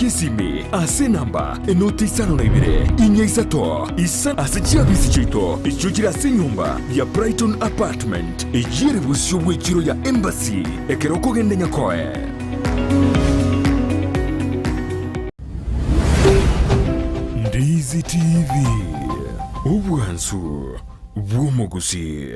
Kisimi ase namba enoti isano na ibere inya isato isa ase chiabisi chiaito echio chire ase enyomba ya Brighton Apartment echiere bosio bwa echiro ya Embassy ekero okogenda Nyakoe. Ndizi TV obwansu bw'omogusi.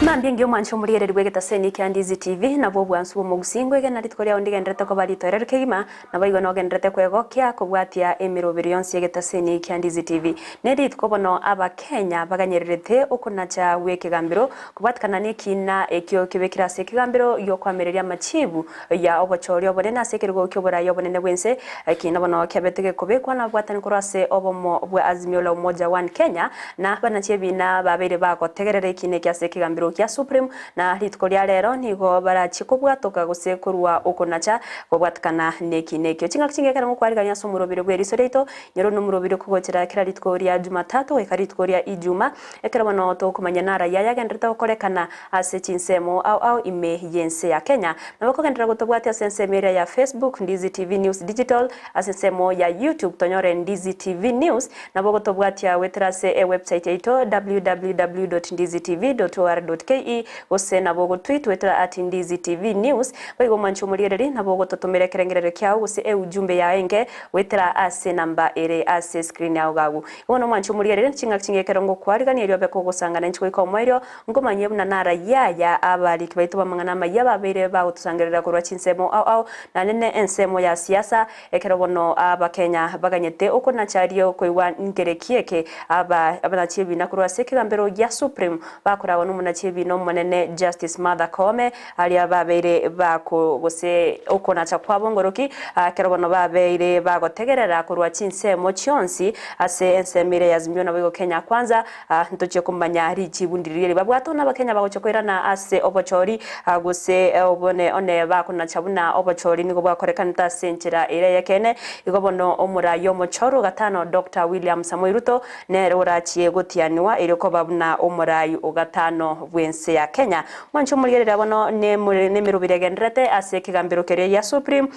Mambingi omwancho omuriereri bwegetaseni kia Ndizi TV nabwo obwansu bw'omogusi ngwege na rituko riao ndigenderete koba ritoereru kegima nabo igo nogenderete kwegokia kobwatia emirobiri yonsi egetaseni kia Ndizi TV ne rituko bono abakenya baganyererete okunacha bw'ekegambiro kobwatikana n'ekina ekio kibekire ase ekegambiro giokwamereria amachibu ya obochori obonene ase ekerugo ki'oborai obonene bwense ekina bono kiabete gekobekwa na bwatani korwa ase obomo bwa Azimio la Umoja One Kenya na banachie bina babeire bagotegerera ekina eki ase ekegambiro kia Supreme na rituko ria rero nigo barachi kobwatoka gose korwa okunacha kobwatikana neki nekio chingaki chingekera ngokwarigania ase omorobere bwa eriso riaito nyoro nomorobere kogochera kera rituko ria Jumatatu goika rituko ria Ijuma ekero bono tokomanya nara yayagenderete gokorekana ase chinsemo au au ime yense ya Kenya nabo kogenderera gotobwatia ase ensemo eria ya Facebook Ndizi TV News Digital ase ensemo ya YouTube tonyore Ndizi TV News nabo gotobwatia wetera ase e website yaito www.ndizitv.or.ke gose nabo gotweet wetera at Ndizi TV News baigo mancho omoriereri nabo gototomera ekerengerero kiao gose eujumbe yaenge wetera ase namba ere ase screen yao gagu bono mwancho omoriereri chingaki chingekero ngokwarigania erio bekogosangana inche goika omoerio ngomanye buna nara yaya abariki baito bamang'ana amaya babeire bagotosangerera korwa chinsemo au au nanene ensemo ya siasa ekero bono abakenya baganyete okunachario koiwa nkerekieke aba abanachie bina korwa ase ekegambero gia Supreme bakorawa n'omunachie bina omonene Justice Martha Koome aria babeire bako gose okunacha kwabo ngoroki ekero bono babeire bagotegerera korwa chinsemo chionsi ase ensemo ere ya Azimio nabo igo Kenya Kwanza ntochie komanya richibu ndiriri babwato n'abakenya bagocha koirana ase obochori gose obone one bakonacha buna obochori nigo bwakorekanete ase enchera ere yekene igo bono omorai omochoro gatano Dr. William Samoei Ruto nere orachie gotianiwa ere koba buna omorai ogatano bwense ya Kenya mwancho omorierera bono nemirobiri egenderete ase ekegambero keria ya Supreme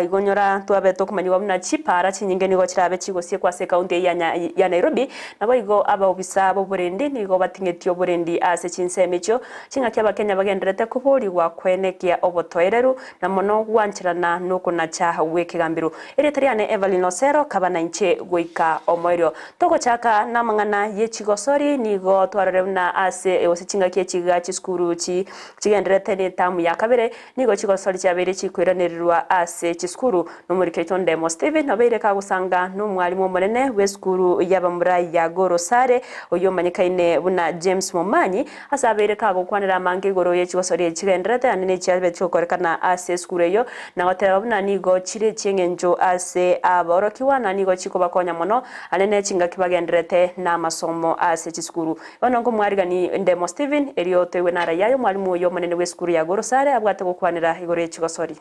igo nyora twabe tokomanyiwa buna chipara chinyinge nigo chirabe chigosiekwa ase ekaunti ya Nairobi nabo igo abaobisa b'oborendi nigo bating'etie oborendi ase chinsemo echio ching'aki abakenya bagenderete koborigwa kwenekia obotoereru na mono gwancherana nokonacha bw'ekegambero erieta riane Evelyn Osero kaba inche goika omoerio togochaka namang'ana yechigosori nigo twarore buna ase gose ching'aki echiga chisukuru chigenderete n'etamu ya kabere nigo chigosori chiabeire chikoiranererwa ase chisukuru nomorikeito Ndemo Steven abeire kagosanga n'omwarimu omonene bw'esukuru y'abamurai ya Goro Sare oyo omanyekaine buna James Momanyi ase abeire kagokwanera amange igoro yechigosori echigenderete ane nechiabe chigokorekana ase esukuru eyo na goteba buna nigo chire chieng'encho ase abaorokiwa na nigo chikobakonya mono ane nechingaki bagenderete n'amasomo ase chisukuru bono ngomwarigani Ndemo Steven erio toiwe nara yayo mwarimu oyo omonene bw'esukuru ya Goro Sare abwate gokwanera igoro yechigosori.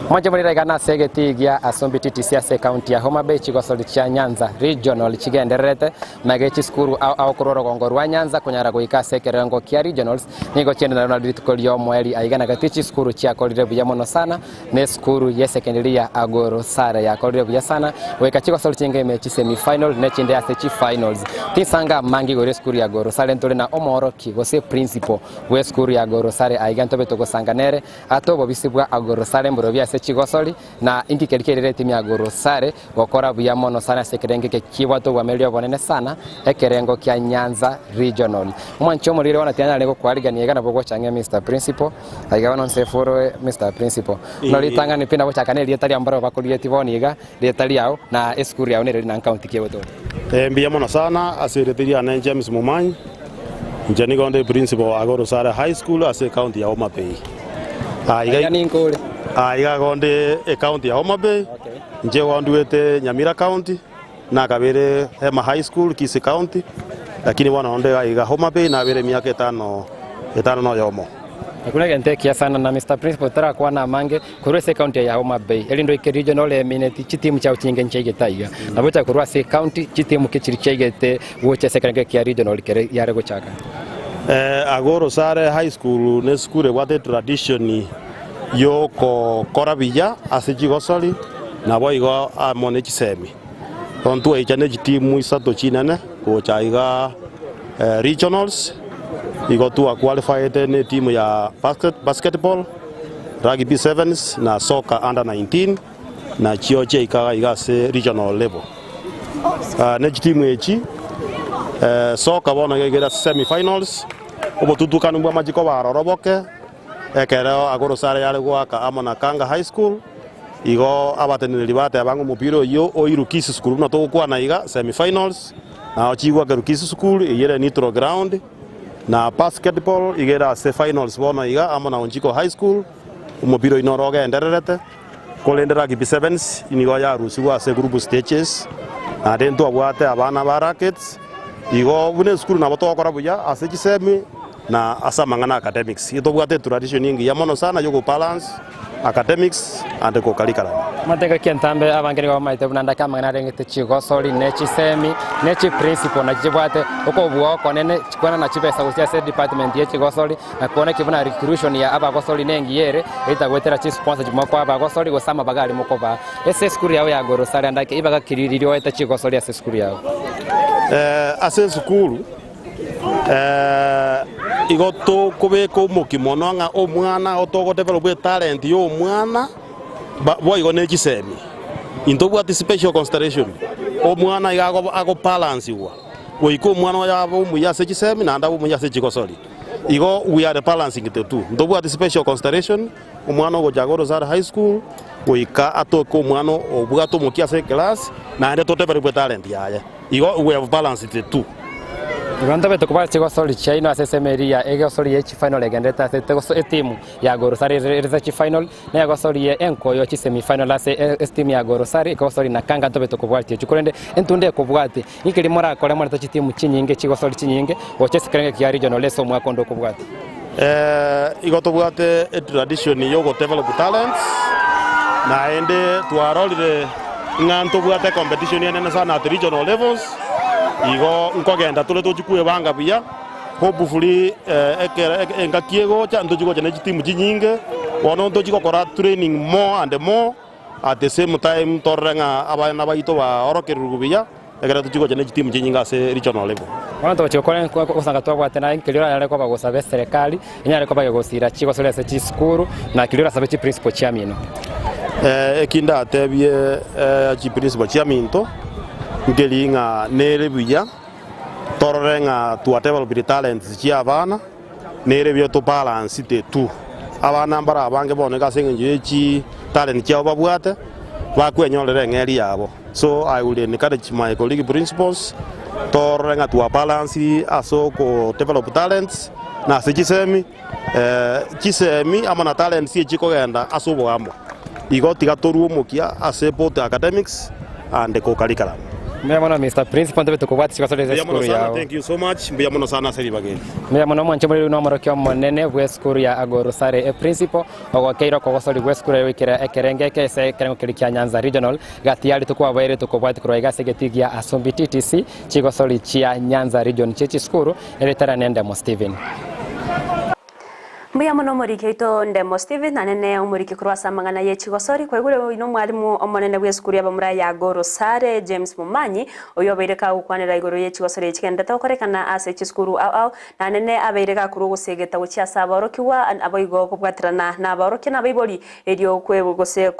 Mwancho murira igana segeti gia Asombi TTC ase county ya Homa Bay chigosori chia Nyanza regional chigendererete mage chisukuru au au korwa rogongo rwa Nyanza kunyara goika ase ekerengo kia regionals nigo chienderera na rituko ria omweri aigana gati chisukuru chiakorire buya mono sana ne sukuru ye secondary ya Agoro Sare yakorire buya sana goika chigosori chinge mechi semi final ne chinde ase chi finals tisanga mangi gore sukuru ya Agoro Sare ntore na omoroki gose principal we sukuru ya Agoro Sare aiga ntobe togosanga nere atobo bisibwa Agoro Sare mborobia ase chigosori na inki kerikerere timu ya Agoro Sare gokora buya mono sana ase ekerenge kekibwato obwamereri obonene sana ekerengo kia Nyanza regional omwancho omorire wana tianyare gokwarigania iga nabo gochang'ia Mr. Principal aiga bono nse foro Mr. Principal no ritang'ani pi nabo chakane rieta ria mbaro bakorire tiboni iga rieta riao na esukuru yao nere na county kieboto. Mbuya mono sana ase erieta riane James Momanyi inche nigo nde principal Agoro Sare High School ase county ya Homa Bay. Iga ninkore iga gonde e county ya Homa Bay. Inche gonduete Nyamira County na kabere Hema High School Kisii County lakini bono onde iga Homa Bay nabere miaka etano etano no yomo. Hakuna gente sana na Mr. Principal tara kwa na mange kurwa se county ya Homa Bay elindo ike regional eminent chitimu cha uchinge nchege taiga na bocha kurwa se county chitimu kichiri chegete woche second kia regional kere yare gochaka Agoro Sare High School ne skure wate tradition yo ko korabija ase chigosori nabo igo amone chisemi tontu eichane chitimu isato chinene gocha iga regionals igo tu qualified ne timu ya basketball, rugby sevens na soccer under 19 na chioche ikaga iga se regional level. Ne timu echi soccer bona gegera semi-finals obotutukanu bwa majiko baroroboke ekero Agoro Sare yare gwaka amona Kanga High School igo abateneri bate abango mupira oyo oirukisi school na togokwana iga semi-finals na ochigwa kerukisi school igere neutral ground na basketball igera se finals bona iga amona Onjiko High School umupira inoroge endererete kolendera rugby sevens inigo ya rusiwa se group stages na dento abwate abana ba rackets igo bune school nabo togokora buya ase chisemi na asamangana academics itobwate tradition ingi ya mono sana yogo balance academics and ko curriculum mateka kientambe abangeri ba maite bunanda kama narengete chigosori ne chisemi ne chi principal na chibwate uko buoko nene chikwana na chibesa gusia se department ye chigosori na kuona kibuna recruitment ya abagosori nengi yere itagwetera chi sponsor jimoko abagosori gosama bagali mukova ese school yao ya Agoro Sare andake ibaga kiriririo eta chigosori ase school yao ase school igo to kubeka omokimono ng'a omwana otogodevelop talent ya omwana boigo ne chisemi intobwati special consideration omwana iga agobalansiwa goika omwana yabo omuya ase chisemi naende abe omuya ase chigosori igo we are balancing the two ntobwati special consideration omwana ogocha Agoro Sare High School goika atoke omwana obwate omokia ase class naende todevelop talent yaye igo we have balanced the two. Rwanda beto kubala chigosori chaino ase semeria egosori ye final egendeta ase timu ya Agoro Sare ereza chi final na egosori ye enko yo chi semi final ase timu ya Agoro Sare egosori na Kanga tobeto kubwati chikurende entunde kubwati ikiri mora kore mora chi timu chinyinge chigosori chinyinge goche sikrenge kia regional leso mwako ndo kubwati igo tobwate tradition yo go develop talents na ende twarorire ng'anto bwate competition yenene sana at regional levels igo nkogenda tule tochikue banga buya hopefully engakiego cha ntochigocha ne chitimu chinyinge bono ntochigokora training more and more at the same time torrenga abana baito ba orokerugu buya ekera tochigocha ne chitimu chinyinge ase regional level bono tochikora gosanga twabwate na nkiriora yare koba gosabe serikali inyare koba gosira chigosore ase chisukuru na kiriora sabe chi principal chiamino ekinda atebie chi principal chiaminto ngelinga nere buya tororenga tua develop talents chia abana nere buya to balance the two abana mbara abange bone kasenge chi talent chia babwate bakwenyorere ngeri yabo so I will encourage my colleague principals tororenga tua balance aso ko develop talents na sechisemi chisemi amana talents chikogenda aso bogambo igo tiga toruo mokia ase both academics and ko curriculum. Mbuya mono Mr. Principal ntobe tukubwati chigosori ase skuru yao. Thank you so much. Mbuya mono sana ase ribageni. Mbuya mono mwanche muri no morokio monene bwe skuru ya Agoro Sare e principal ogokeiro kogosori bwe skuru yoikera ekerenge kese ekerengo kiri kia Nyanza regional gatiari tukwabaire tukubwati kurwa igase getigia Asumbi TTC chigosori chia Nyanza region chechi skuru eretara nende mo Steven. Mbuya mono morikeito ndemo Steven anene omorike kurwasa mang'ana ye chigosori kwaigure ino mwalimu omonene bwe skuru yabamura ya Agoro Sare James Mumanyi oyo abeireka gukwanera igoro ye chigosori chikendete okorekana ase chiskuru au au na anene abeireka kuru gusegeta gochia saborokiwa aboigo kobwatirana na aborokia na abaibori erio kwegose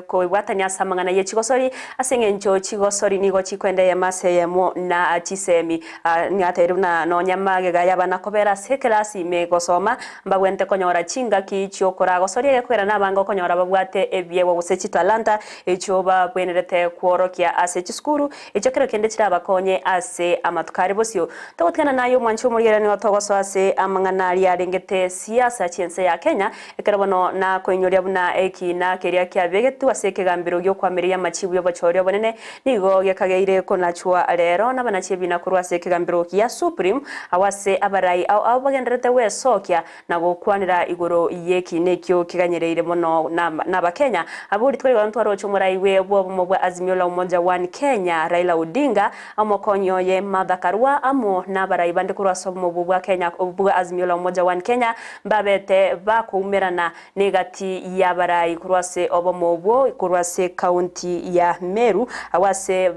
koibwatania ase amang'ana ye chigosori ase eng'encho chigosori nigo chikwende yamase yemo na chisemi ng'ateru na nonyamagega yabana kobera ase ekerasi ime gosoma mbabwente konyora chingaki chiokora gosoria gekwera nabango konyora babwate ebyegwa gose chitalanta echo babwenerete kworokia ase chisukuru echo kero kende chirabakonye ase amatukari bosio togotikana nayo mwancho omorigerani otogoso ase amang'ana aria arengete siasa chiense ya Kenya ekero bono na koinyoria buna ekina keria kiabegetu ase ekegambero giokwamiria amachibu yobochori obonene nigo gekageire konachwa rero nabanachi ebina korwa ase ekegambero kia Supreme awase abarai au bagenderete gwesokia na gokwanera Gokwanera igoro yeki nekyo kiganyereire mono na Bakenya aburi twari ntwaro chomuraiwe bwo bwa Azimio la Umoja One Kenya Raila Odinga amokonyo ye Martha Karua amo nabarai bande kurwa somo bwa Kenya bwa Azimio la Umoja One Kenya mbabete bakuumerana negati ya barai kurwase obomo bwo kurwase county ya Meru awase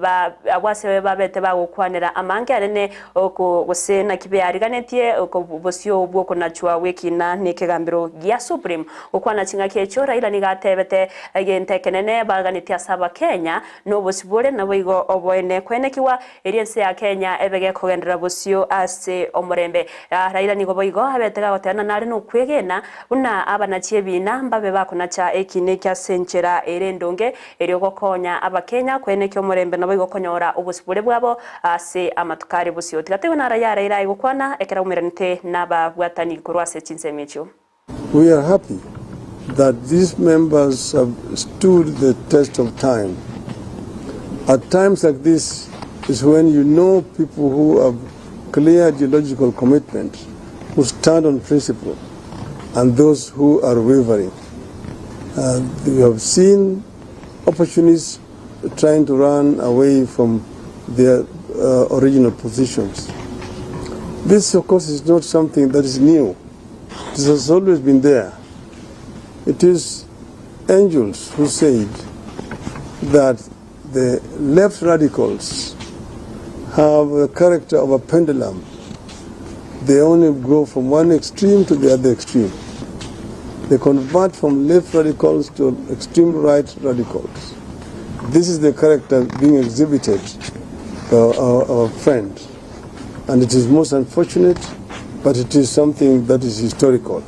babete bagukwanera amange arene oko gose na kibe ariganetie oko bosio bwo konachwa wekina nekegambiro ya Supreme okwana chinga kecho Raila nigatebete agente kenene baganitia saba Kenya no bosibore nabo igo oboene kwenekiwa eriense ya Kenya ebege kogendera bosio ase omurembe. Raila nigo boigo abetega gotena nare no kwegena una abana chiebina mbabe bakonacha ekine kya senchera erendonge eryo gokonya abakenya kwenekyo omurembe nabo igo konyora obosibore bwabo ase amatukari bosio tigatewe na Raila Raila igokwana ekera umeranite naba bwatani kurwase chinsemicho. We are happy that these members have stood the test of time. At times like this is when you know people who have clear ideological commitment, who stand on principle, and those who are wavering. We have seen opportunists trying to run away from their original positions. This, of course, is not something that is new. This has always been there. It is Engels who said that the left radicals have the character of a pendulum. They only go from one extreme to the other extreme. They convert from left radicals to extreme right radicals. This is the character being exhibited by our friend. And it is most unfortunate, but it is something that is historical.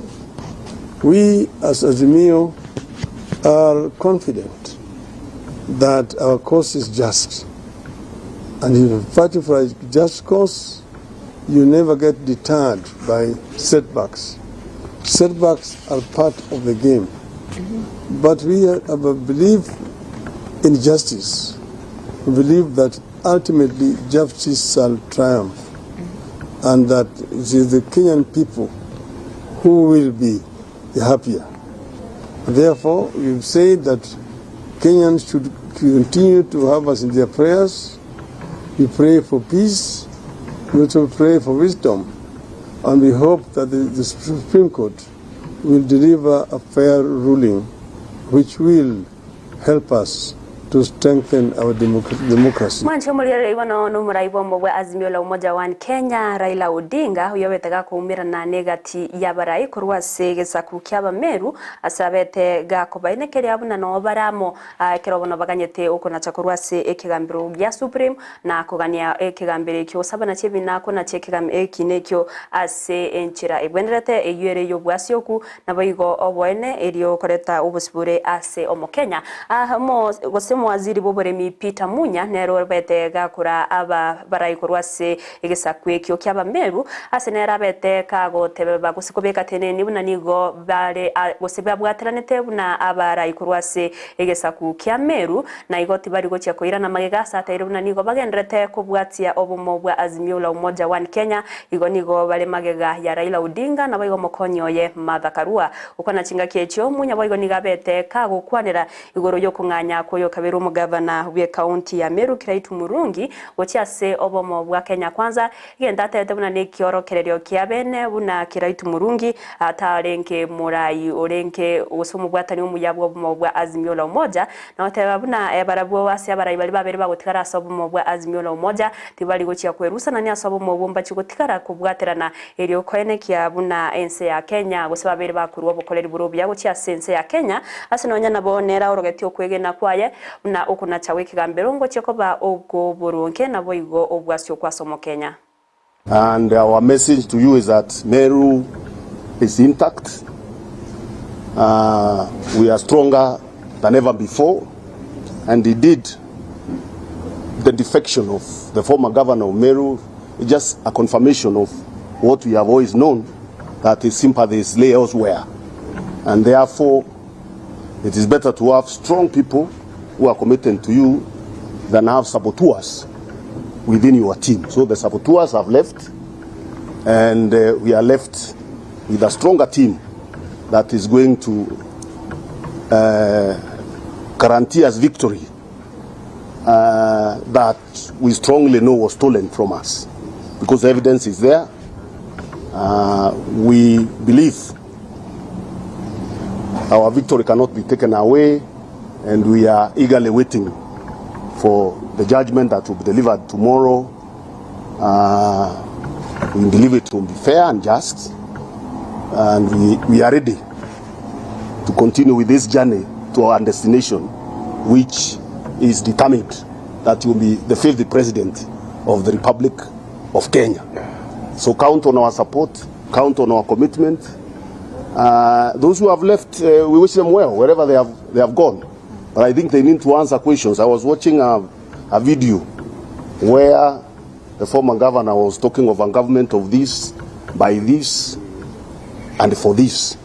We as Azimio are confident that our cause is just. And if you fight for a just cause, you never get deterred by setbacks. Setbacks are part of the game. Mm-hmm. But we have a belief in justice. We believe that ultimately justice shall triumph. Mm-hmm. And that it is the Kenyan people who will be the happier. Therefore, we've said that Kenyans should continue to have us in their prayers. We pray for peace. We also pray for wisdom. And we hope that the Supreme Court will deliver a fair ruling which will help us to strengthen our democracy. Mwancho mulire iwano numuraibo mbwe Azimio la Umoja One Kenya Raila Odinga uyowetega kuumira na negati ya barai kurwa segesa kukyaba Meru asabete gakobaine keri abuna no baramo kerobono baganyete uko na chakurwa se ekigambiro ya Supreme na kogania ekigambiro kyo sabana chebina ko na chekigam ekinekyo ase enchira ebwenderete eyere yo bwasioku naboigo oboene erio koreta obosibure ase omo Kenya mo gose mwaziri boboremi Peter Munya nero bete gakura aba barai kurwase egesakwe kyo kyaba Meru ase nera bete kago tebe bagusiko teneni buna nigo bare gose babwatiranete buna abarai kurwase egesaku kya Meru na igoti bari gochia koira na magega sata buna nigo bagenderete kubwatia obumo bwa Azimio la Umoja One Kenya igo nigo bare magega ya Raila Odinga na baigo mokonyo ye Martha Karua ukona chinga kyecho Munya baigo nigabete kago kwanera igoro yo kunganya koyo kaberu mugavana we county ya Meru Kiraitu Murungi gochia se obomo bwa Kenya Kwanza igenda tete buna nekiorokererio kia bene buna Kiraitu Murungi atarenge murai orenge usomo bwatani omuyabwo obomo bwa Azimio la Umoja na oteba buna barabwo wase abarai bali babere bagotigara asobo bwa Azimio la Umoja tibali gochia kwerusa nani asobo mobomba chigotigara kubwaterana erio koenekia buna ense ya Kenya gose babere bakurwa bokoreri burobya gochia sense ya Kenya ase nonya nabo nera orogetio kwegena kwaye na ukuna chawe kigambero ngo chekoba ogo burunke nabo igo obwasio kwa somo Kenya. And our message to you is that Meru is intact. We are stronger than ever before, and indeed the defection of the former governor of Meru is just a confirmation of what we have always known, that his sympathies lay elsewhere, and therefore it is better to have strong people who are committed to you than have saboteurs within your team. So the saboteurs have left, and we are left with a stronger team that is going to guarantee us victory that we strongly know was stolen from us, because the evidence is there. We believe our victory cannot be taken away, and we are eagerly waiting for the judgment that will be delivered tomorrow. We believe it will be fair and just, and we are ready to continue with this journey to our destination, which is determined that will be the fifth president of the Republic of Kenya. So count on our support, count on our commitment. Those who have left, we wish them well, wherever they have gone. But I think they need to answer questions. I was watching a video where the former governor was talking of a government of this, by this, and for this.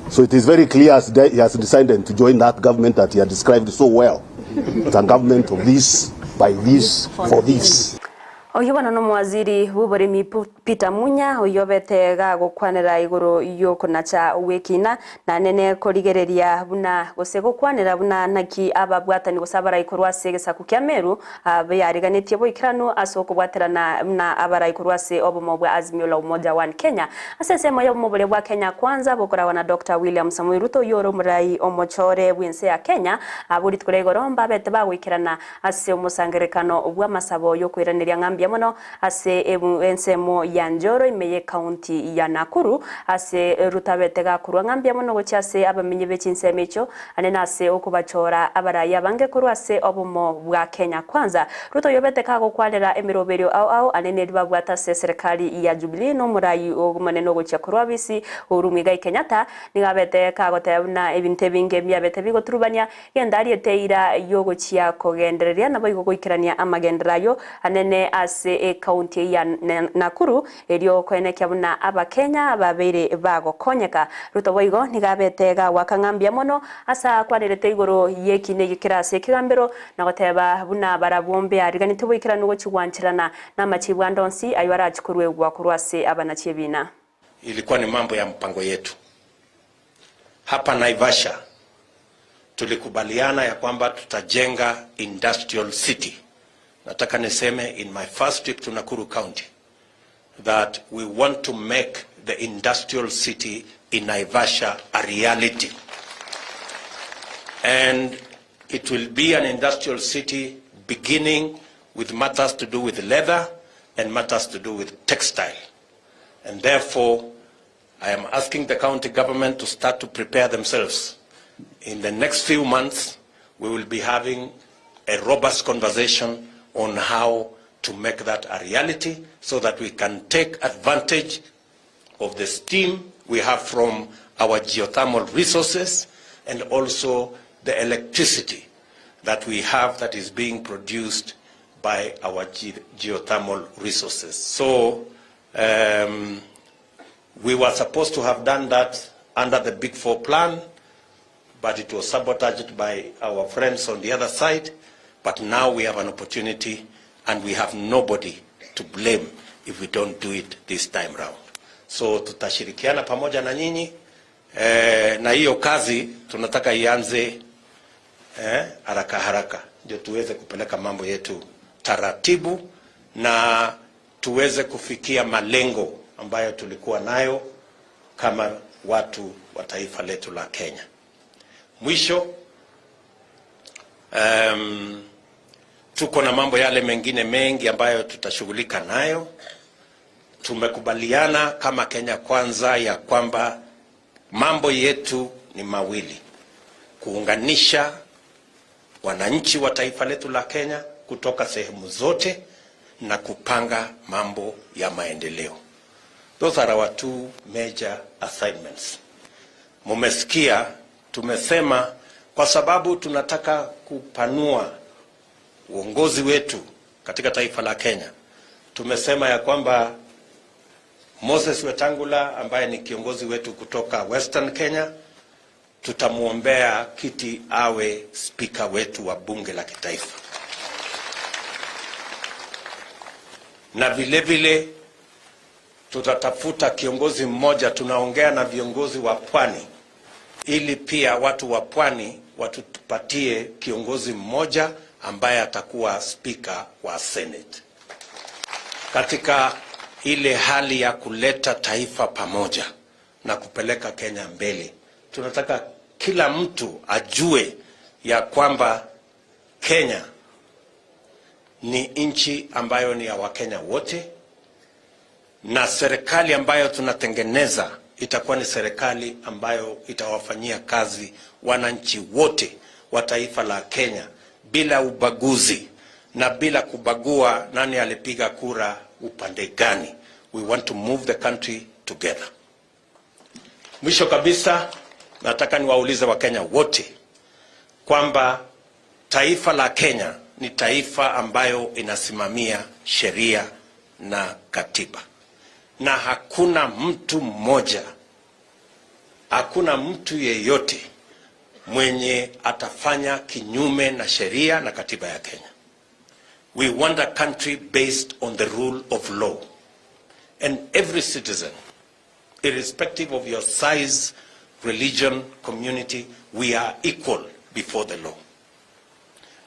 So it is very clear as he has decided to join that government that he had described so well. It's a government of this, by this, for this. Oyo no mwaziri w'uburimi Peter Munya oyobete ga gukwanira iguru yokunacha wekina na nene korigereria buna gose gukwanira buna naki ababwatani gosabara ikorwa se gisaku kia Meru abe yariganetie boikirano asokobwaterana na abara ikorwa se obumo bwa Azimio la Umoja One Kenya asesemo yo mubule bwa Kenya Kwanza bokorawa na Dr. William Samoei Ruto yoro murai omochore bwinse ya Kenya aburi tukure igoromba bete bagwikirana ase omusangerekano bwa masabo yo kwiraneria ngambia mono ase ensemo ya Njoro imeye county ya Nakuru ase rutabete gakurwa ngambia mono gocha ase abamenye bechinseme icho anene ase okubachora abaraya bange kurwa ase obumo bwa Kenya Kwanza. Ruto yobete kago kwanera emiroberio au au anene ribabwata se serikali ya Jubilee no murai ogumaneno gocha kurwa bisi Uhuru Muigai Kenyatta nigabete kago tebuna ebinte binge byabete bigoturubania gendari eteira yogochia kogendereria nabo igogoikirania amagenderayo anene ase county ya Nakuru erio kwenekia buna abakenya babere bagokonyeka. Ruto boigo nigabete ga wakangambia mono asa kwanirete igoro yekine gikirase kigambero na goteba buna barabombe ariganite boikirano gochigwanchirana namachibwa ndonsi ayo arachikurwe gwakurwase abanachibina. Ilikuwa ni mambo ya mpango yetu hapa Naivasha. Tulikubaliana ya kwamba tutajenga industrial city. Nataka niseme in my first trip to Nakuru County that we want to make the industrial city in Naivasha a reality. And it will be an industrial city beginning with matters to do with leather and matters to do with textile. And therefore, I am asking the county government to start to prepare themselves. In the next few months, we will be having a robust conversation on how to make that a reality so that we can take advantage of the steam we have from our geothermal resources and also the electricity that we have that is being produced by our geothermal resources. So we were supposed to have done that under the Big Four plan, but it was sabotaged by our friends on the other side. But now we have an opportunity and we have nobody to blame if we don't do it this time round. So tutashirikiana pamoja na nyinyi na hiyo kazi tunataka ianze haraka haraka ndio tuweze kupeleka mambo yetu taratibu na tuweze kufikia malengo ambayo tulikuwa nayo kama watu wa taifa letu la Kenya. Mwisho, tuko na mambo yale mengine mengi ambayo tutashughulika nayo. Tumekubaliana kama Kenya Kwanza ya kwamba mambo yetu ni mawili: kuunganisha wananchi wa taifa letu la Kenya kutoka sehemu zote na kupanga mambo ya maendeleo. Those are our two major assignments. Mumesikia tumesema kwa sababu tunataka kupanua uongozi wetu katika taifa la Kenya. Tumesema ya kwamba Moses Wetangula ambaye ni kiongozi wetu kutoka Western Kenya, tutamuombea kiti awe spika wetu wa bunge la kitaifa. Na vile vile Tutatafuta kiongozi mmoja, tunaongea na viongozi wa pwani ili pia watu wa pwani watupatie kiongozi mmoja ambaye atakuwa spika wa Senate. Katika ile hali ya kuleta taifa pamoja na kupeleka Kenya mbele, tunataka kila mtu ajue ya kwamba Kenya ni nchi ambayo ni ya Wakenya wote, na serikali ambayo tunatengeneza itakuwa ni serikali ambayo itawafanyia kazi wananchi wote wa taifa la Kenya bila ubaguzi na bila kubagua nani alipiga kura upande gani. We want to move the country together. Mwisho kabisa, nataka niwaulize Wakenya wote kwamba taifa la Kenya ni taifa ambayo inasimamia sheria na katiba, na hakuna mtu mmoja, hakuna mtu yeyote mwenye atafanya kinyume na sheria na katiba ya Kenya. We want a country based on the rule of law. And every citizen, irrespective of your size, religion, community, we are equal before the law.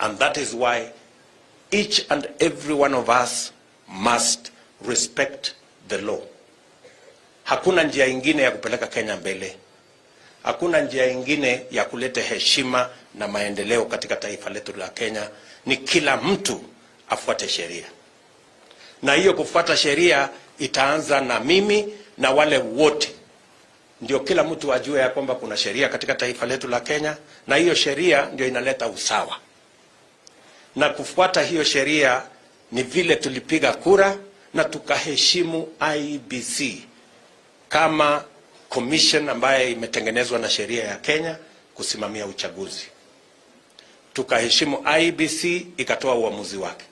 And that is why each and every one of us must respect the law. Hakuna njia ingine ya kupeleka Kenya mbele. Hakuna njia ingine ya kuleta heshima na maendeleo katika taifa letu la Kenya. Ni kila mtu afuate sheria, na hiyo kufuata sheria itaanza na mimi na wale wote, ndio kila mtu ajue ya kwamba kuna sheria katika taifa letu la Kenya, na hiyo sheria ndio inaleta usawa. Na kufuata hiyo sheria ni vile tulipiga kura na tukaheshimu IEBC kama commission ambaye imetengenezwa na sheria ya Kenya kusimamia uchaguzi. Tukaheshimu IEBC ikatoa uamuzi wake,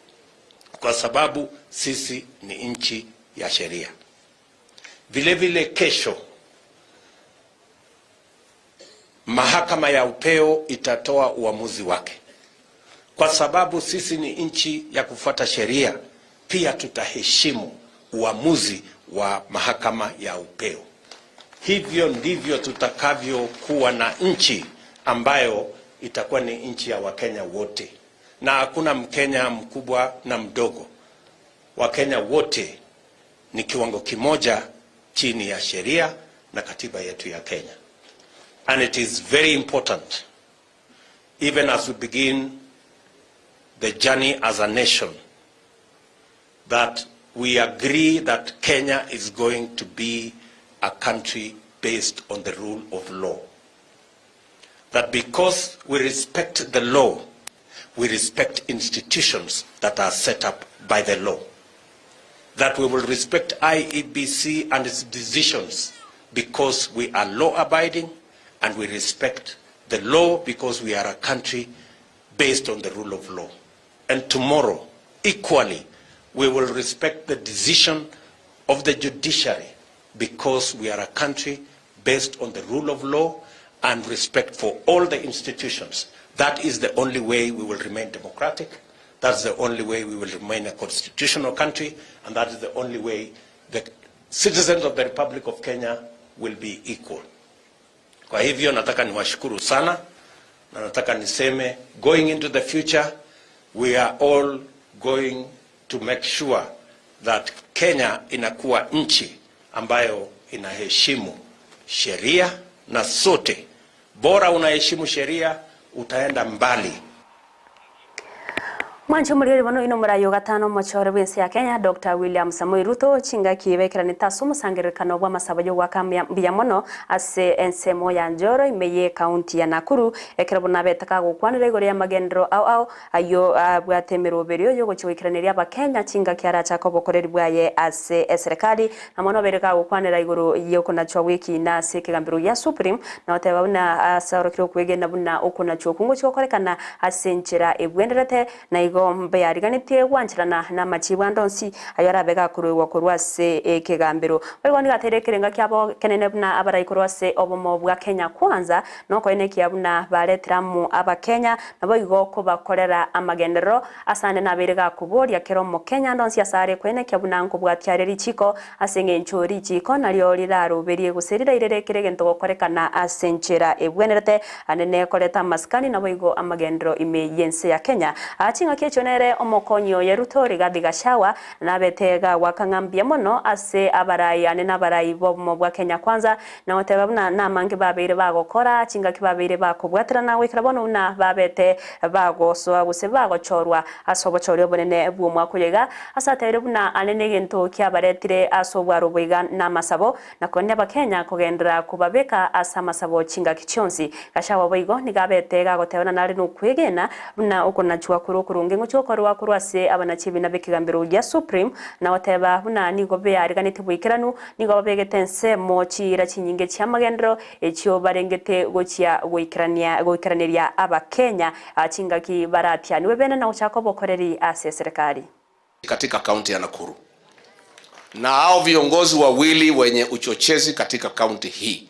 kwa sababu sisi ni nchi ya sheria. Vile vile kesho mahakama ya upeo itatoa uamuzi wake, kwa sababu sisi ni nchi ya kufuata sheria. Pia tutaheshimu uamuzi wa mahakama ya upeo. Hivyo ndivyo tutakavyokuwa na nchi ambayo itakuwa ni nchi ya Wakenya wote, na hakuna Mkenya mkubwa na mdogo. Wakenya wote ni kiwango kimoja chini ya sheria na katiba yetu ya Kenya. And it is very important, even as we begin the journey as a nation, that we agree that Kenya is going to be a country based on the rule of law. That because we respect the law, we respect institutions that are set up by the law. That we will respect IEBC and its decisions because we are law-abiding, and we respect the law because we are a country based on the rule of law. And tomorrow, equally, we will respect the decision of the judiciary because we are a country based on the rule of law and respect for all the institutions. That is the only way we will remain democratic. That's the only way we will remain a constitutional country, and that is the only way the citizens of the Republic of Kenya will be equal. Kwa hivyo nataka niwashukuru sana na nataka niseme, going into the future, we are all going to make sure that Kenya inakuwa nchi ambayo inaheshimu sheria, na sote, bora unaheshimu sheria, utaenda mbali. Mwancho muliri bono ino murayo gatano mochore bwense ya Kenya Dr. William Samoei Ruto chinga kibekeranita ase omosangererekano bwa masaba yo gwaka mbuya mono ase ensemo ya Njoro imeye county ya Nakuru ekero bona betaka gokwanera igoro ya magendero au au ayo abwate emeroberio yo gochigoikeraneria abakenya chinga kiarachaka obokoreri bwaye ase eserikali na mono bereka gokwanera igoro yokonachwa wiki na ase ekegambero ya Supreme na oteba buna ase orokire okwegena buna okonachwa okungo chigokorekana ase enchera ebwenderete na igo. Nigo mbeariganetie gwancherana na machibu andonsi ayo arabega kurwa korwa ase ekegambero baigo nigatere ekerenga kiabo kenene buna abarai korwa ase obomo bwa Kenya Kwanza noko enekia buna bareteramu abakenya nabo igo kobakorera amagenderero asande nabere gakuboria kero mo Kenya ndonsi asare kwenekia buna nkobwatiare richiko ase ng'encho richiko nario riraruberie guserira irere keregento gokorekana ase nchera ebwenerete anene koreta maskani nabo igo amagendero ime yense ya Kenya achinga kiecho nere omokonyo ya Ruto Rigathi Gachagua nabetega wakang'ambia mono ase abarai anene abarai bomo bwa Kenya Kwanza na oteba buna namange babeire bagokora chinga kibabeire bakobwaterana gwikara bono na babete bagosoa gose bagochorwa ase obochori obonene bw'omwaka oyo ase ateire buna anene gento kiabaretire ase obwaro boiga n'amasabo nakonya abakenya kogendera kubabeka ase amasabo chinga kichionsi Gachagua boigo nigabete gagotebana nare nokwegena buna okonachwa kuri okurunge ngochokorwa korwa ase abanachibi nabekigambero gia Supreme na oteba buna nigo beariganete bwikeranu nigo babegete ensemo chira chinyinge chiamagendero echio barengete gochia goikerania goikeraneria abakenya achingaki baratia niwe bene na uchako bokoreri ase serikali katika kaunti ya Nakuru. Na hao viongozi wawili wenye uchochezi katika kaunti hii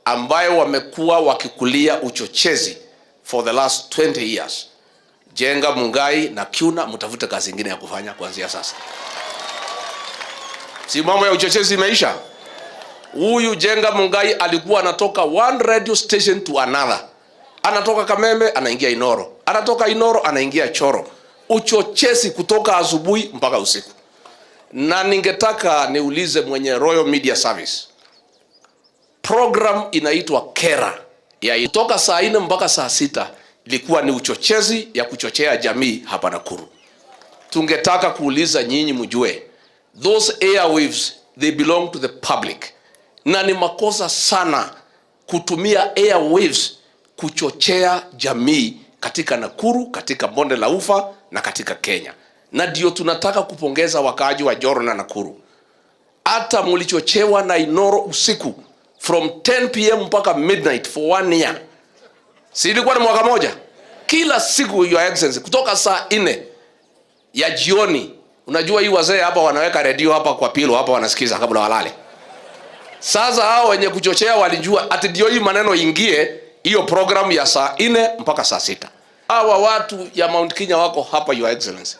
ambayo wamekuwa wakikulia uchochezi for the last 20 years, Jenga Mungai na Kiuna, mtafute kazi nyingine ya kufanya kuanzia sasa. Si mambo ya uchochezi imeisha? Huyu Jenga Mungai alikuwa anatoka one radio station to another. Anatoka Kamembe anaingia Inoro, anatoka Inoro anaingia Choro. Uchochezi kutoka asubuhi mpaka usiku. Na ningetaka niulize mwenye Royal Media Service, program inaitwa Kera ya kutoka saa 4 mpaka saa 6 ilikuwa ni uchochezi ya kuchochea jamii hapa Nakuru. Tungetaka kuuliza nyinyi mjue, those airwaves they belong to the public. Na ni makosa sana kutumia airwaves kuchochea jamii katika Nakuru, katika Bonde la Ufa na katika Kenya. Na ndio tunataka kupongeza wakaaji wa Njoro na Nakuru. Hata mulichochewa na Inoro usiku from 10 p.m. mpaka midnight for 1 year. Si ilikuwa ni mwaka moja? Kila siku Your Excellency kutoka saa 4 ya jioni. Unajua hii wazee hapa wanaweka redio hapa kwa pilo hapa wanasikiza kabla walale. Sasa hao wenye kuchochea walijua ati ndio hii maneno ingie hiyo programu ya saa 4 mpaka saa 6. Hawa watu ya Mount Kenya wako hapa Your Excellency.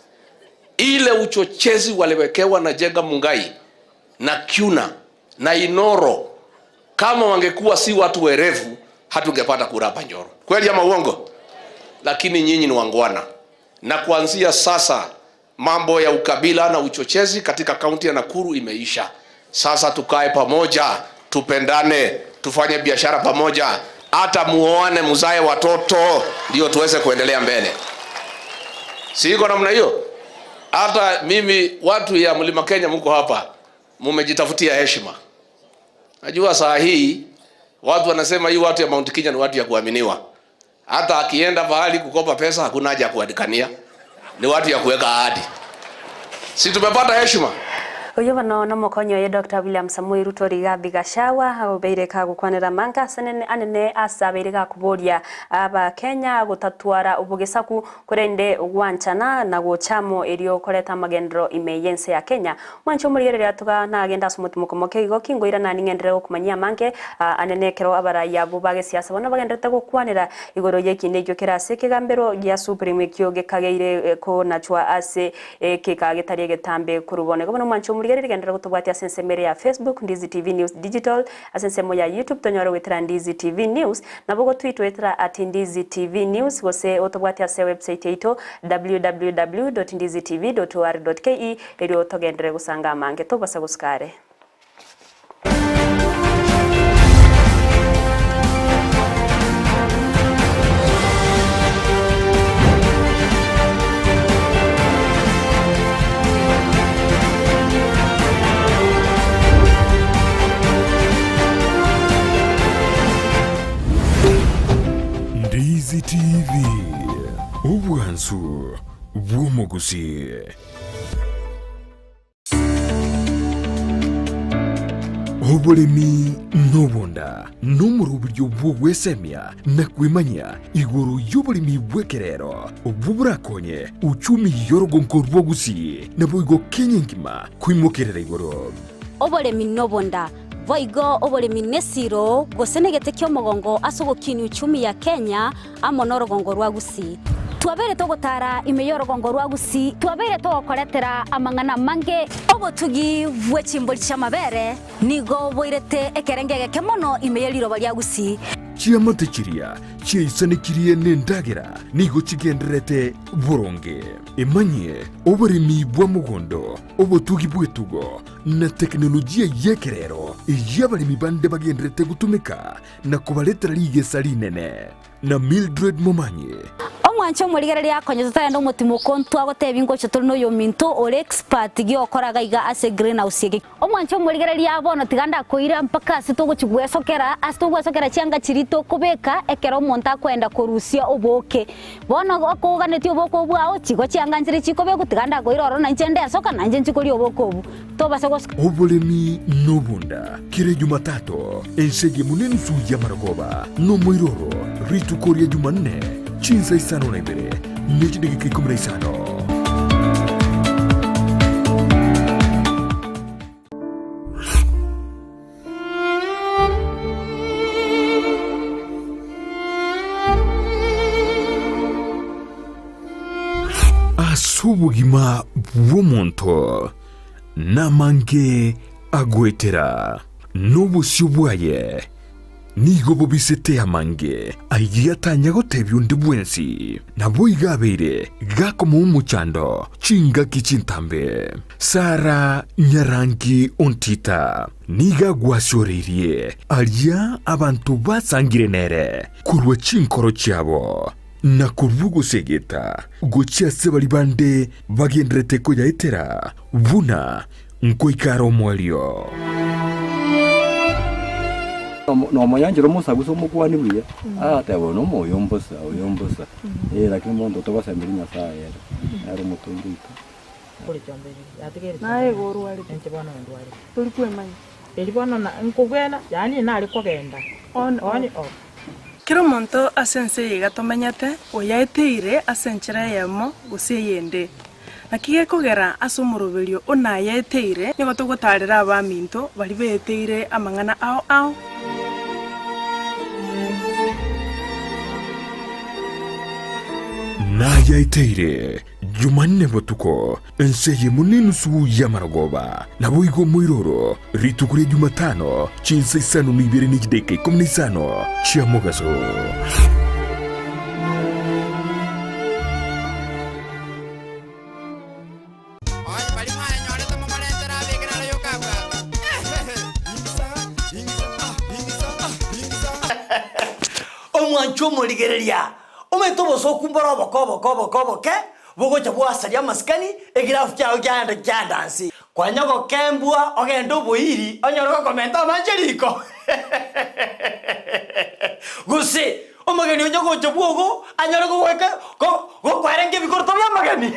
Ile uchochezi waliwekewa na Jenga Mungai na Kiuna na Inoro, kama wangekuwa si watu werevu hatungepata kura hapa Njoro. Kweli ama uongo? Lakini nyinyi ni wangwana. Na kuanzia sasa mambo ya ukabila na uchochezi katika kaunti ya Nakuru imeisha. Sasa tukae pamoja, tupendane, tufanye biashara pamoja, hata muoane, mzae watoto, ndio tuweze kuendelea mbele. Si iko namna hiyo? Hata mimi watu ya Mlima Kenya mko hapa, mmejitafutia heshima. Najua saa hii watu wanasema hii watu ya Mount Kenya ni watu ya kuaminiwa. Hata akienda pahali kukopa pesa hakuna haja ya kuandikania. Ni watu ya kuweka ahadi. Si tumepata heshima? Uyu bano no mokonyo ye Dr. William Samoei Ruto Rigathi Gachagua obeire ka gukwanira manga sanene anene asabeire ga kuboria aba Kenya gutatwara ubugisaku kurende gwanchana na guchamo irio koreta magendero ime yense ya Kenya mwancho murigerera tuga na agenda sumutu moke igo kingoira na ningendere gukumanyia manke anene kero abaraya bo bage siasa bono bagenderete gukwanira igoro yekine ikyo kirase kigambero gya Supreme kyo gekageire ko nachwa ase kikagetarie getambe kurubone gono mwancho gendera gutubwatia sensemere ya Facebook Ndizi TV News Digital asensemo ya YouTube tonyoro wetera Ndizi TV News nabogo tweet wetera @Ndizi TV News gose otobwatia se website yaito www.ndizitv.or.ke erio togendere gusanga mange tobasa guskare. Ndizi TV obwansu bw'omuguzi. Obulimi n'obunda n'omurubiryo bw'obwesemia na kwimanya iguru y'obulimi bw'ekerero obuburakonye uchumi yorogonko rw'ogusi nabwo Kenya nkima kwimokerera iguru. Obulimi n'obunda voigo obulimi nesiro gosenegete kyomogongo asogokini uchumi ya Kenya amo n'orugongo rwa Gusii. Twabere togotara imeyorogongo rwa Gusii, twabere togokoretera amang'ana mange obotugi bw'echimbori chi'amabere nigo boirete ekerengege kemono imeyeriroba rya Gusii. Chiamate chiria chiaisanekirie n'endagera nigo chigenderete boronge. Emanye oboremi bwa mugondo, obotugi bw'etugo na teknolojia y'ekerero ey'abaremi bande bagenderete gutumika na kubaretera rigesa rinene. Na Mildred Momanyi. Omwancho omorigereria akonye totagenda omotimo kontwa agoteba ingocho tori noyo minto ore expert giokoraga iga ase greenhouse ege. Omwancho omorigereria bono tiga ndakoira mpaka ase togochigwesokera ase togwesokera chianga chiri tokobeka ekero omonto akwenda korusia oboke. Bono okoganetie oboke obwao chigo chianga nchire chikobeku tiga ndakoira oro nainche ndesoka nainche nchikoria oboke obu. Tobase Obolemi nobunda kire Jumatatu ensege munensu ya marogoba no moiroro rituko rya Jumanne chinsa isano na ibere n'echidagika 15. Asubugima bw'omuntu namange agwetera n'obusyo bwaye nigo bobisete amange aiyatanya gotebya undi bwensi nabo igabere gakoma omuchando chingaki chintambe. Sara Nyarangi Ontita niga gwasyoreirie aria abantu basangire nere kurwa chinkoro chiabo na kurwugusegeta gochia bali bande bagenderete koyaetera buna nkoikara omwalio. No moyanjiro musaguso mukwani buya atebo no moyo mbosa oyo mbosa lakini mondo tobasemberi Nyasaye era mutundu naye gorwari turi kwemanya eribona na nkugena yani nali kogenda on off. Kero omonto ase ense eye gatomenyete oyaeteire ase enchera eyemo gose eyende. Naki gekogera ase omoroberio onayaeteire nigo togotarera abaminto bari beeteire amang'ana ao ao. Nayaeteire Jumanne botuko enseye munenusu ya marogoba nabo igo moiroro rituko rya Jumatano chinsa isano n'ibere n'echidagika 15 chiamogaso. Omwancho omorigereria ometo bosokumbora obokobokobokoboke bogocha bwasaria amasikani egirafu kyao kyanda kyandansi kwanya gokembwa ogenda oboiri onyora gokomenta amancheriko gusi omogeni onyo gocha bwogo anyora gogweka gokwarenge ebikorto bya amageni.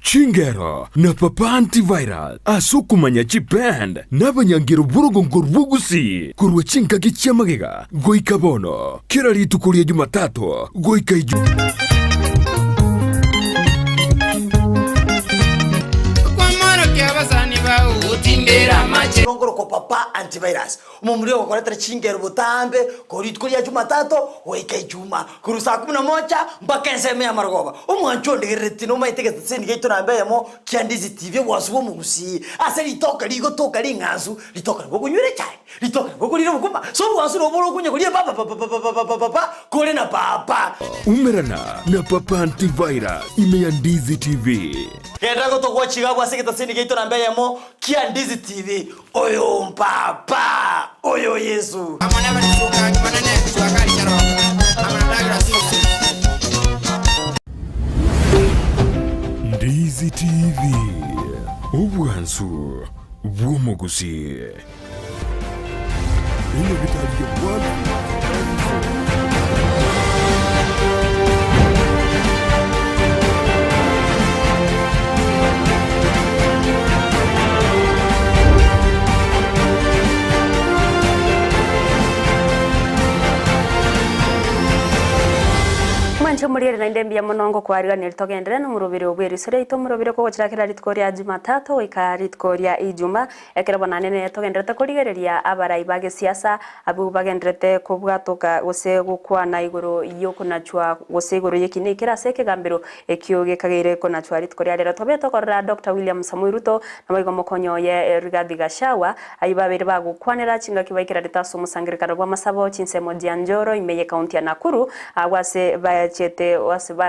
Chingero na Papa Antiviral asukumanya chipend n'abanyangero burugongo rw'ogusi kurwa chinkaki chiamagega goika bono kera rituko rya Jumatatu goika iju. Ngoro ko Papa Antivirus umumuri okoretera chingero butambe korituko rya Jumatatu goika ijuma kuru saa 11 mpaka enseme ya marogoba. Omwancho ndigereti no maitegete seni geito nambeyemo kia Ndizi TV bwasubo mugusi ase ritoka rigotoka ring'ansu ritoka gokunywere chai ritoka gokurira bukuma so bwasu roboro kunya kuria papa papa papa papa kore na papa umerana na Papa Antivirus ime ya Ndizi TV. Genda gotogwa chiga bwase geta seni geito nambeyemo kia Ndizi TV oyo mpapa oyo Yesu. Ndizi TV obwansu bw'omugusi. Ino bitari Mwancho muriere na ndembia munongo kwariganira togendere no murubiri obwerisore ito murubiri kogochirakira rituko ria Jumatatu ika rituko ria Ijuma ekero bonanene togenderete korigereria abarai bage siasa abu bagenderete kobwatoka gose gukwana iguru yokunachwa gose iguru yekine kirase kegambiro ekio gekageire konachwa rituko ria rero tobe tokorora Dr. William Samoei Ruto na maigo mokonyo ye Rigathi Gachagua aibabere bagukwanira chingaki baikira ritaso musangirikano bwa masabo chinsemo jianjoro imeye county ya Nakuru agwase chete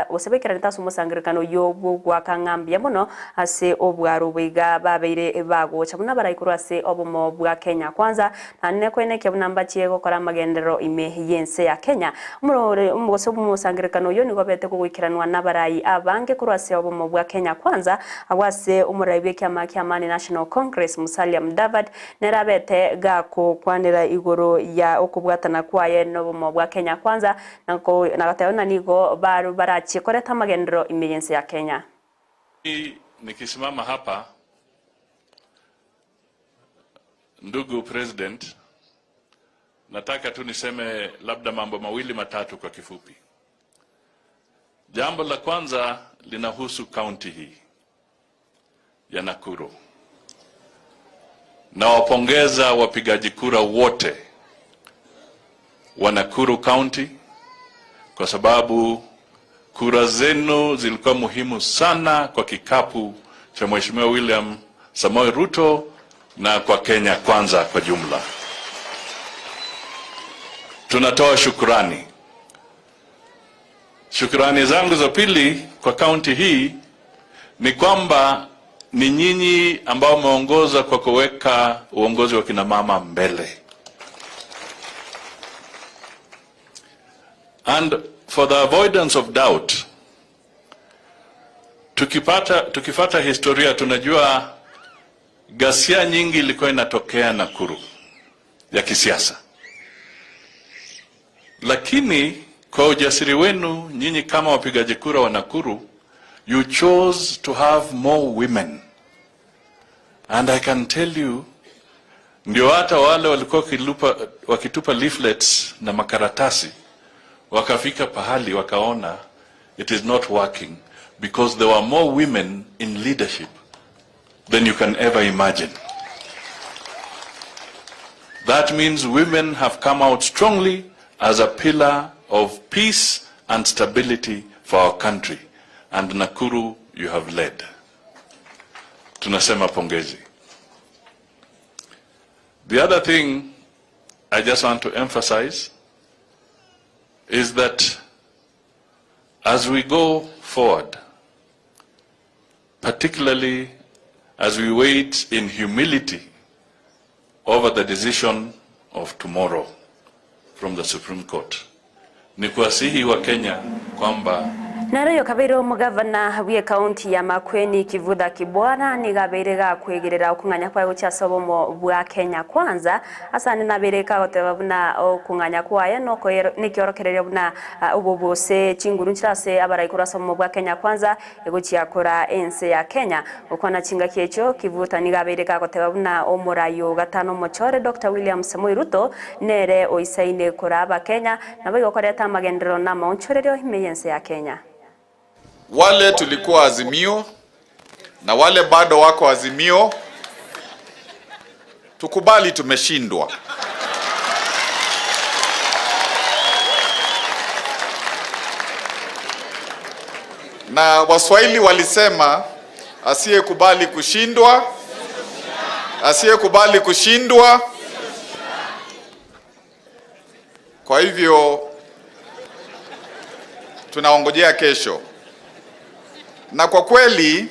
wasebekera ntaso musangirikano yo bugwa kangambia muno ase obwaro bwiga babeire bagocha muna baraikuru ase obumo bwa Kenya kwanza na kwene ke bunamba chiego kora magendero ime yense ya Kenya umurore umugose musangirikano yo nigo bete kugikiranwa nabarai abange kuru ase obumo bwa Kenya kwanza awase umuraibe kyama kyamani National Congress Musalia Mudavadi nerabete gako kwanira igoro ya okubwatana kwaye no bwa Kenya kwanza nako nagateona nigo baru barachi koreta magendero imeyense ya Kenya. Nikisimama hapa, ndugu President, nataka tu niseme labda mambo mawili matatu kwa kifupi. Jambo la kwanza linahusu county hii ya Nakuru. Nawapongeza wapigaji kura wote wa Nakuru County kwa sababu kura zenu zilikuwa muhimu sana kwa kikapu cha Mheshimiwa William Samoei Ruto na kwa Kenya Kwanza kwa jumla. Tunatoa shukrani. Shukrani zangu za pili kwa county hii ni kwamba ni nyinyi ambao mmeongoza kwa kuweka uongozi wa kina mama mbele. And for the avoidance of doubt, tukifata historia tunajua ghasia nyingi ilikuwa inatokea Nakuru ya kisiasa. Lakini kwa ujasiri wenu nyinyi kama wapigaji kura wa Nakuru, you chose to have more women. And I can tell you, ndio hata wale walikuwa wakitupa leaflets na makaratasi wakafika pahali wakaona it is not working because there were more women in leadership than you can ever imagine. That means women have come out strongly as a pillar of peace and stability for our country. And Nakuru, you have led. Tunasema pongezi. The other thing I just want to emphasize is that as we go forward, particularly as we wait in humility over the decision of tomorrow from the Supreme Court, ni kuwasihi wa Kenya kwamba Naroyo kabiro mugavana wiye county ya Makueni Kivutha Kibwana nigabeire ga kwegerera okung'anya kwa gocha sobomo bwa Kenya Kwanza asane nabereka goteba buna okung'anya kwaye no nikiorokereria buna obobose chinguru nchirase abaraikura sobomo bwa Kenya Kwanza egochia kora ense ya Kenya okwana chinga kiecho Kivutha nigabeire ga goteba buna omorayo gatano mochore Dr. William Samoei Ruto nere oisaine koraba Kenya nabo gokoreta magendero na maonchorerio imeyense ya Kenya. Wale tulikuwa Azimio na wale bado wako Azimio, tukubali tumeshindwa. Na Waswahili walisema asiyekubali kushindwa, asiyekubali kushindwa. Kwa hivyo tunaongojea kesho. Na kwa kweli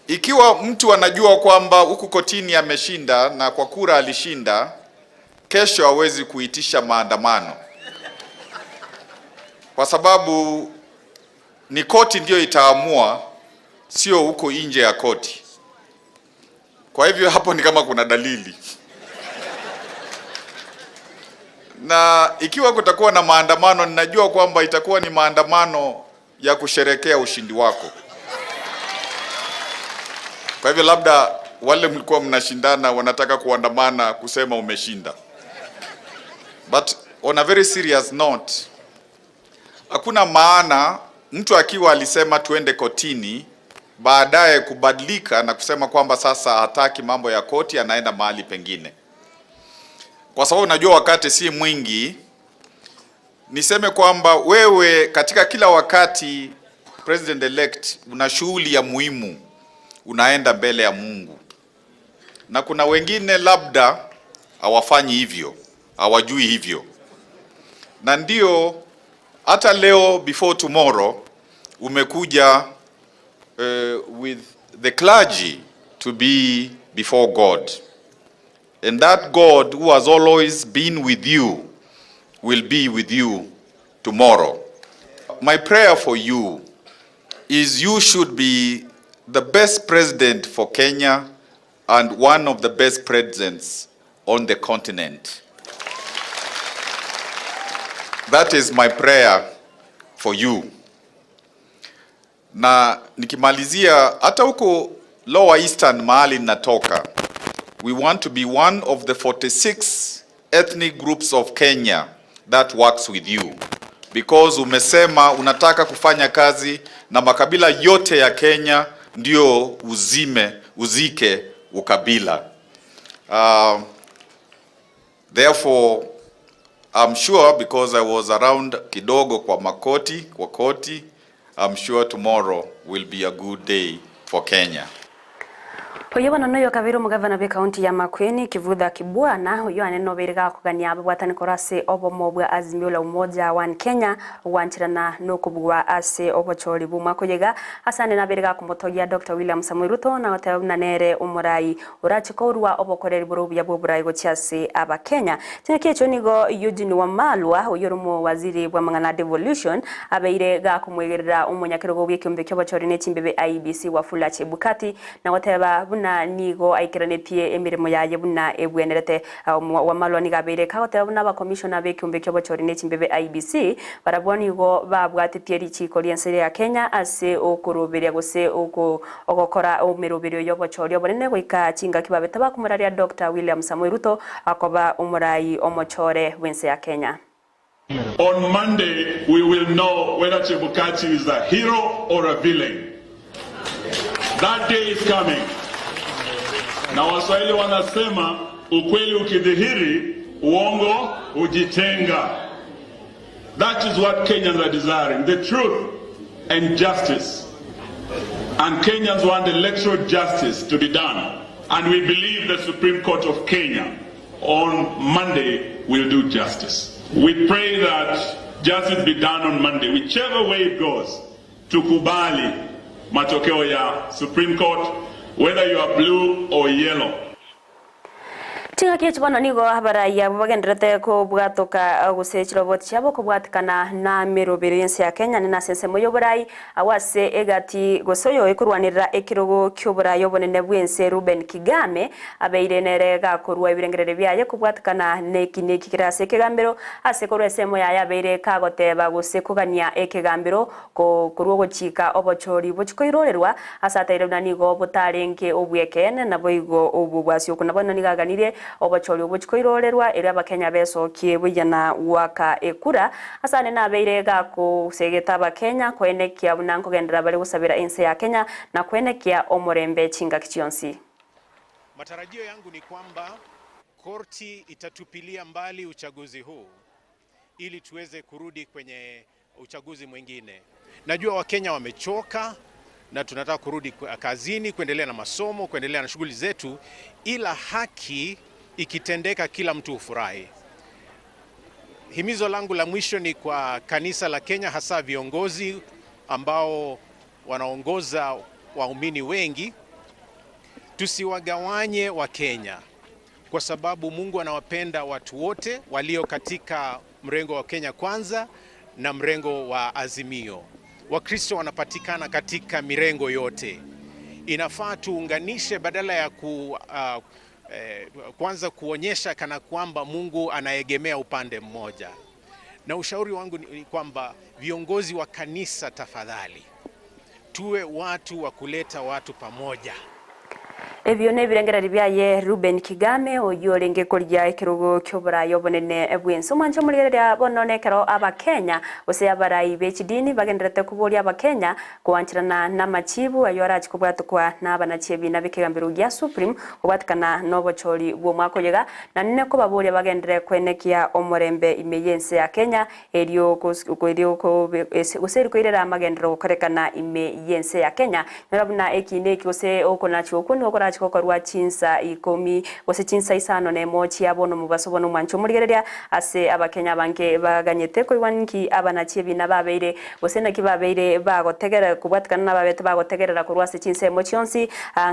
ikiwa mtu anajua kwamba huku kotini ameshinda na kwa kura alishinda, kesho hawezi kuitisha maandamano. Kwa sababu ni koti ndio itaamua, sio huko nje ya koti. Kwa hivyo hapo ni kama kuna dalili. Na ikiwa kutakuwa na maandamano, ninajua kwamba itakuwa ni maandamano ya kusherekea ushindi wako. Kwa hivyo labda wale mlikuwa mnashindana wanataka kuandamana kusema umeshinda. But on a very serious note, Hakuna maana mtu akiwa alisema tuende kotini, baadaye kubadilika na kusema kwamba sasa hataki mambo ya koti, anaenda mahali pengine. Kwa sababu najua wakati si mwingi, niseme kwamba wewe katika kila wakati president elect una shughuli ya muhimu, unaenda mbele ya Mungu, na kuna wengine labda hawafanyi hivyo, hawajui hivyo, na ndio hata leo before tomorrow umekuja with the clergy to be before God, and that God who has always been with you will be with you tomorrow. My prayer for you is you should be the best president for Kenya and one of the best presidents on the continent. That is my prayer for you. Na nikimalizia, hata huko Lower Eastern mahali ninatoka, we want to be one of the 46 ethnic groups of Kenya that works with you, because umesema unataka kufanya kazi na makabila yote ya Kenya ndio uzime uzike ukabila. Therefore I'm sure, because I was around kidogo kwa makoti kwa koti, I'm sure tomorrow will be a good day for Kenya. Oyo bono noyo kabiri omugavana bwe county ya Makueni Kivutha Kibwana oyo anene obere gakogania ababwataniko ase obomo bwa Azimio la Umoja One Kenya ogwanchirana nokobugwa ase obochori bwa omwaka oyega ase anene abere gakomotogia Dr. William Samoei Ruto na goteba buna nere omorai orache korwa obokoreri bore obuya bwa oborai gochia ase abakenya. Chingaki echo nigo Eugene Wamalwa oyo ore omowaziri bwa mang'ana devolution abeire gakomwegerera omonyakerogo bwa ekiombe kia obochori na echimbebe IEBC Wafula Chebukati na goteba buna nigo aikeranetie emirimo yaye buna ebwenerete. Wamalwa niga abeire kagoteba buna abakomishona b'ekiombe kia obochori na echimbebe IEBC barabwo nigo babwatetie richiko ria ya Kenya ase okoroberia gose ogokora omeroberio ya obochori obonene goika chingaki babete bakomuraria Dr. William Samoei Ruto akoba omorai omochore bwense ya Kenya. On Monday, we will know whether Chebukati is a hero or a villain. That day is coming. Na Waswahili wanasema ukweli ukidhihiri, uongo hujitenga. That is what Kenyans are desiring, the truth and justice. And Kenyans want electoral justice to be done. And we believe the Supreme Court of Kenya on Monday will do justice. We pray that justice be done on Monday, whichever way it goes. Tukubali matokeo ya Supreme Court, whether you are blue or yellow. Chingaki echi bono nigo abaraiya bagenderete kobwatoka gose chiroboti chiabo kobwatikana na merobero yense ya Kenya na ase ensemo ya oborai awase egati gose oyo ekorwanirira ekirogo kia oborai obonene bwense Ruben Kigame abeire nere gakorwa ebirengerere biaye kobwatikana neki neki kera ase ekegambero ase korwa esemo yaye abeire kagoteba gose kogania ekegambero korwa ogochika obochori bochikoirorerwa ase ataire buna nigo botarenge obwekene nabo igo obwo bwasio okwo nabo nigo aganirie obochori obochikoirorerwa ere abakenya besokie buyana waka ekura asane nabeire gakosegeta abakenya kwenekia buna nkogendera bari gusabira ense ya Kenya na kwenekia omorembe chingaki chionsi. Matarajio yangu ni kwamba korti itatupilia mbali uchaguzi huu ili tuweze kurudi kwenye uchaguzi mwingine. Najua Wakenya wamechoka na tunataka kurudi kazini, kuendelea na masomo, kuendelea na shughuli zetu, ila haki ikitendeka kila mtu hufurahi. Himizo langu la mwisho ni kwa kanisa la Kenya, hasa viongozi ambao wanaongoza waumini wengi, tusiwagawanye wa Kenya, kwa sababu Mungu anawapenda watu wote walio katika mrengo wa Kenya Kwanza na mrengo wa Azimio. Wakristo wanapatikana katika mirengo yote. Inafaa tuunganishe badala ya kwanza kuonyesha kana kwamba Mungu anaegemea upande mmoja. Na ushauri wangu ni kwamba viongozi wa kanisa, tafadhali, tuwe watu wa kuleta watu pamoja. Ebyo nebirengereri byaye Ruben Kigame oyo renge korya ekirugo kyoburayo bonene bwensi omwancho muligereria bononekero abakenya gose abarayi b'ekidini bagenderete kuboria abakenya kuwanchirana n'amachibu ayo arachi kubwatukwa n'abanachi b'ekigambiro gya Supreme kubwatikana n'obochori bw'omwaka oyega na nene ko baboria bagendere kwenekia omorembe ime y'ense ya Kenya erio gose erikoirera amagendero gokorekana ime y'ense ya Kenya norabuna ekine eki gose okonachi okwo nigo kokorwa chinsa 10 gose chinsa 5 na emochi abono mubaso bono mwancho muligereria ase abakenya banke baganyete koiwanki abanachi bina babeire gose naki babeire bagotegera kubwatikana nababete bagotegerera korwa ase chinsa emochi onsi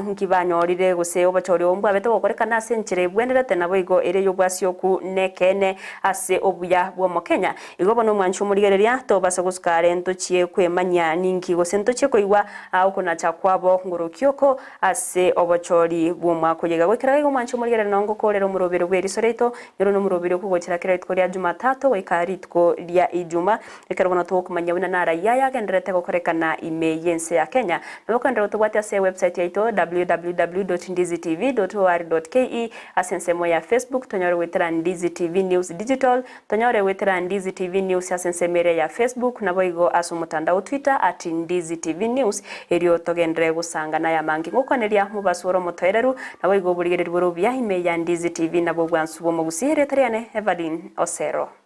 nki banyorire gose obochori ombwa abete gokorekana ase enchera ebwenderete nabo igo ere yobwasioku nekene ase obuya bw'omokenya igo bono mwancho muligereria tobasa gosukare ntochie kwemanya ninki gose ntochie koiwa okonacha kwabo ngorokioko ase obochori bw'omwaka oyega gwekera igo mwancho muligerera nongo korera omurobero bw'erisoreito nyoro n'omurobero kugochera kera rituko ria Jumatatu goika rituko ria Ijuma ekero bono tokumanya buna naraiya yagenderete gokorekana ime y'ense ya Kenya nabokendera tobwate ase website yaito www.ndizitv.or.ke ase ensemo ya Facebook tonyore wetera Ndizi TV News Digital tonyore wetera Ndizi TV News ase ensemo ya Facebook nabo igo ase omotandao Twitter at Ndizi TV News erio togendere gusangana ya mangi ngokoneria mubasoro motoereru nabo igo burigereri boro bya ime ya Ndizi TV nabo bwansu bo mugusire tariane Evelyn Osero.